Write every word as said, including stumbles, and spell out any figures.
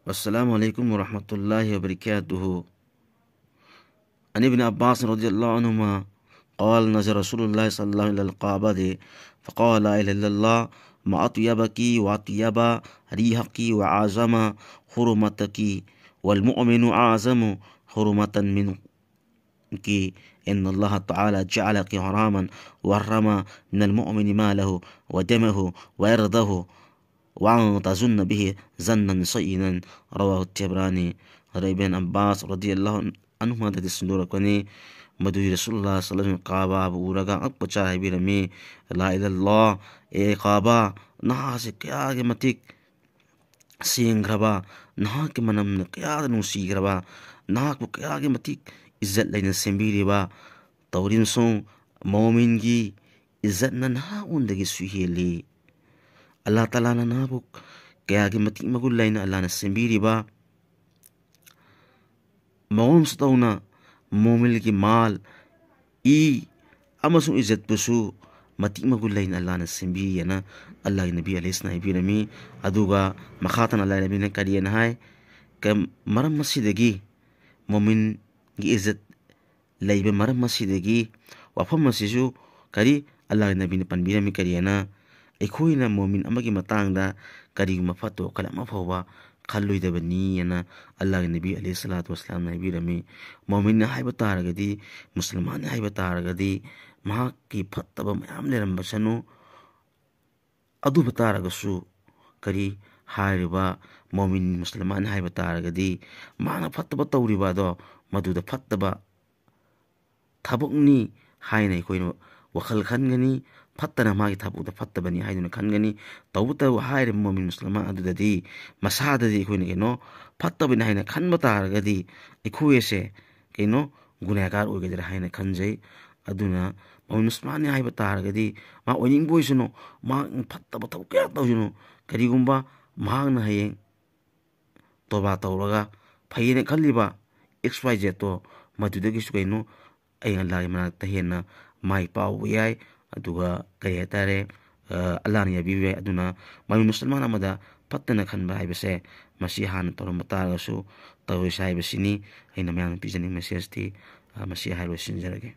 والسلام عليكم ورحمة الله وبركاته. عن ابن عباس رضي الله عنهما قال: نظر رسول الله صلى الله عليه وسلم إلى الكعبة فقال: لا إله إلا الله، ما أطيبك وأطيب ريحك وأعظم حرمتك، والمؤمن أعظم حرمة منك، إن الله تعالى جعلك حراما وحرم من المؤمن ماله ودمه وعرضه، وأن تظن به ظنا سيئا. رواه الطبراني. ꯍꯖꯔꯠ ꯏꯕꯟ ꯑꯕꯥꯁ ꯔꯗꯤꯌꯜꯂꯥꯍꯨ ꯑꯟꯍꯨꯃꯗꯒꯤ ꯁꯟꯗꯣꯔꯛꯄꯅꯤ꯫ ꯃꯗꯨꯒꯤ ꯔꯁꯨꯜꯂꯥꯍ ꯁꯜꯂꯜꯂꯥꯍꯨ ꯑꯂꯥꯏꯍꯤ ꯋꯥꯁꯜꯂꯝꯅ ꯀꯥꯕꯥꯕꯨ ꯎꯔꯒ ꯑꯉꯛꯄ ꯆꯥꯏ ꯍꯥꯏꯕꯤꯔꯝꯃꯤ꯫ لا إله إلا الله، ꯑꯦ ꯀꯥꯕꯥ, ꯅꯍꯥꯛꯁꯦ ꯀꯌꯥꯒꯤ ꯃꯇꯤꯛ ꯁꯦꯡꯈ꯭ꯔꯕ, ꯅꯍꯥꯛꯀꯤ ꯃꯅꯝꯅ ꯀꯌꯥꯗ ꯅꯨꯡꯁꯤꯈ꯭ꯔꯕ, ꯅꯍꯥꯛꯄꯨ ꯀꯌꯥꯒꯤ ꯃꯇꯤꯛ ꯏꯖꯠ ꯂꯩꯅ ꯁꯦꯝꯕꯤꯔꯤꯕ, ꯇꯧꯔꯤꯕꯁꯨꯡ ꯃꯣꯃꯤꯟꯒꯤ ꯏꯖꯠꯅ ꯅꯍꯥꯛꯉꯣꯟꯗꯒꯤꯁꯨ ꯍꯦꯜꯂꯤ꯫ ꯑꯜꯂꯥꯍ ꯇꯥꯂꯥꯅ ꯅꯍꯥꯛꯄꯨ ꯀꯌꯥꯒꯤ ꯃꯇꯤꯛ ꯃꯒꯨꯟ ꯂꯩꯅ ꯑꯜꯂꯥꯍꯅ ꯁꯦꯝꯕꯤꯔꯤꯕ, ꯃꯑꯣꯡꯁꯨ ꯇꯧꯅ ꯃꯣꯃꯤꯜꯒꯤ ꯃꯥꯜ, ꯏ ꯑꯃꯁꯨꯡ ꯏꯖꯠꯄꯨꯁꯨ ꯃꯇꯤꯛ ꯃꯒꯨꯟ ꯂꯩꯅ ꯑꯜꯂꯥꯍꯅ ꯁꯦꯝꯕꯤꯌꯦꯅ ꯑꯜꯂꯥꯍꯒꯤ ꯅꯕꯤ ꯑꯂꯩꯍꯤꯁꯅ ꯍꯥꯏꯕꯤꯔꯝꯃꯤ꯫ ꯑꯗꯨꯒ ꯃꯈꯥ ꯇꯥꯅ ꯑꯜꯂꯥꯍꯒꯤ ꯅꯕꯤꯅ ꯀꯔꯤꯅ ꯍꯥꯏ? ꯀ-, ꯃꯔꯝ ꯑꯁꯤꯗꯒꯤ ꯃꯣꯃꯤꯟꯒꯤ ꯏꯖꯠ ꯂꯩꯕ ꯃꯔꯝ ꯑꯁꯤꯗꯒꯤ ꯋꯥꯐꯝ ꯑꯁꯤꯁꯨ ꯀꯔꯤ ꯑꯜꯂꯥꯍꯒꯤ ꯅꯕꯤꯅ ꯄꯟꯕꯤꯔꯝꯃꯤ ꯀꯔꯤꯅ? ꯑꯩꯈꯣꯏꯅ ꯃꯣꯃꯤꯟ ꯑꯃꯒꯤ ꯃꯇꯥꯡꯗ ꯀꯔꯤꯒꯨꯝꯕ ꯐꯠꯇꯕ ꯋꯥꯈꯜ ꯑꯃ ꯐꯥꯎꯕ ꯈꯜꯂꯣꯏꯗꯕꯅꯤ ꯍꯥꯏꯅ ꯑꯜꯂꯥꯍꯒꯤ ꯅꯕꯤ ꯑꯂꯩꯍꯤ ꯁꯂꯥꯇꯨ ꯋꯥꯁꯂꯥꯝꯅ ꯍꯥꯏꯕꯤꯔꯝꯃꯤ꯫ ꯃꯣꯃꯤꯟꯅ ꯍꯥꯏꯕ ꯇꯥꯔꯒꯗꯤ, ꯃꯨꯁꯜꯃꯥꯟꯅ ꯍꯥꯏꯕ ꯇꯥꯔꯒꯗꯤ, ꯃꯍꯥꯛꯀꯤ ꯐꯠꯇꯕ ꯃꯌꯥꯝ ꯂꯩꯔꯝꯕꯁꯅꯨ, ꯑꯗꯨꯕꯨ ꯇꯥꯔꯒꯁꯨ ꯀꯔꯤ ꯍꯥꯏꯔꯤꯕ ꯃꯣꯃꯤꯟ ꯃꯨꯁꯜꯃꯥꯟ ꯍꯥꯏꯕ ꯇꯥꯔꯒꯗꯤ, ꯃꯍꯥꯛꯅ ꯐꯠꯇꯕ ꯇꯧꯔꯤꯕ ꯑꯗꯣ, ꯃꯗꯨꯗ ꯐꯠꯇꯕ ꯊꯕꯛꯅꯤ ꯍꯥꯏꯅ ꯑꯩꯈꯣꯏꯅ ꯋꯥꯈꯜ ꯈꯟꯒꯅꯤ꯫ ꯐꯠꯇꯅ ꯃꯥꯒꯤ ꯊꯕꯛꯇ ꯐꯠꯇꯕꯅꯤ ꯍꯥꯏꯗꯨꯅ ꯈꯟꯒꯅꯤ꯫ ꯇꯧꯕꯇꯕꯨ ꯍꯥꯏꯔꯤꯕ ꯃꯣꯃꯤꯟ ꯃꯨꯁꯂꯃꯥꯟ ꯑꯗꯨꯗꯗꯤ ꯃꯁꯥꯗꯗꯤ ꯑꯩꯈꯣꯏꯅ ꯀꯩꯅꯣ ꯐꯠꯇꯕꯅꯤ ꯍꯥꯏꯅ ꯈꯟꯕ ꯇꯥꯔꯒꯗꯤ ꯑꯩꯈꯣꯏ ꯑꯁꯦ ꯀꯩꯅꯣ ꯒꯨꯅꯦꯒꯥꯔ ꯑꯣꯏꯒꯗ꯭ꯔꯥ ꯍꯥꯏꯅ ꯈꯟꯖꯩ꯫ ꯑꯗꯨꯅ ꯃꯣꯃꯤꯟ ꯃꯨꯁꯂꯃꯥꯟꯅꯤ ꯍꯥꯏꯕ ꯇꯥꯔꯒꯗꯤ ꯃꯥ ꯑꯣꯏꯅꯤꯡꯕ ꯑꯣꯏꯁꯅꯨ, ꯃꯍꯥꯛ ꯐꯠꯇꯕ ꯊꯕꯛ ꯀꯌꯥ ꯇꯧꯁꯅꯨ, ꯀꯔꯤꯒꯨꯝꯕ ꯃꯍꯥꯛꯅ ꯍꯌꯦꯡ ꯇꯣꯕꯥ ꯇꯧꯔꯒ ꯐꯩꯌꯦꯅ ꯈꯜꯂꯤꯕ ꯑꯦꯛꯁ ꯋꯥꯏ ꯖꯦꯠꯇꯣ ꯃꯗꯨꯗꯒꯤꯁꯨ ꯀꯩꯅꯣ ꯑꯩ ꯑꯜꯂꯥꯍꯒꯤ ꯃꯅꯥꯛꯇ ꯍꯦꯟꯅ ꯃꯥꯏ ꯄꯥꯛꯎꯕ ꯌꯥꯏ꯫ ꯑꯗꯨꯒ ꯀꯔꯤ ꯍꯥꯏꯇꯥꯔꯦ, ꯑ, ꯑꯜꯂꯥꯍꯅ ꯌꯥꯕꯤꯕ ꯌꯥꯏ꯫ ꯑꯗꯨꯅ ꯃꯣꯃꯤꯟ ꯃꯨꯁꯜꯃꯥꯟ ꯑꯃꯗ ꯐꯠꯇꯅ ꯈꯟꯕ ꯍꯥꯏꯕꯁꯦ, ꯃꯁꯤ ꯍꯥꯟꯅ ꯇꯧꯔꯝꯕ ꯇꯥꯔꯒꯁꯨ ꯇꯧꯔꯣꯏꯁꯦ ꯍꯥꯏꯕꯁꯤꯅꯤ꯫ ꯑꯩꯅ ꯃꯌꯥꯝꯗ ꯄꯤꯖꯅꯤꯡꯕ messageꯇꯤ, ꯑ, ꯃꯁꯤ ꯍꯥꯏꯔ ꯂꯣꯏꯁꯤꯟꯖꯔꯒꯦ꯫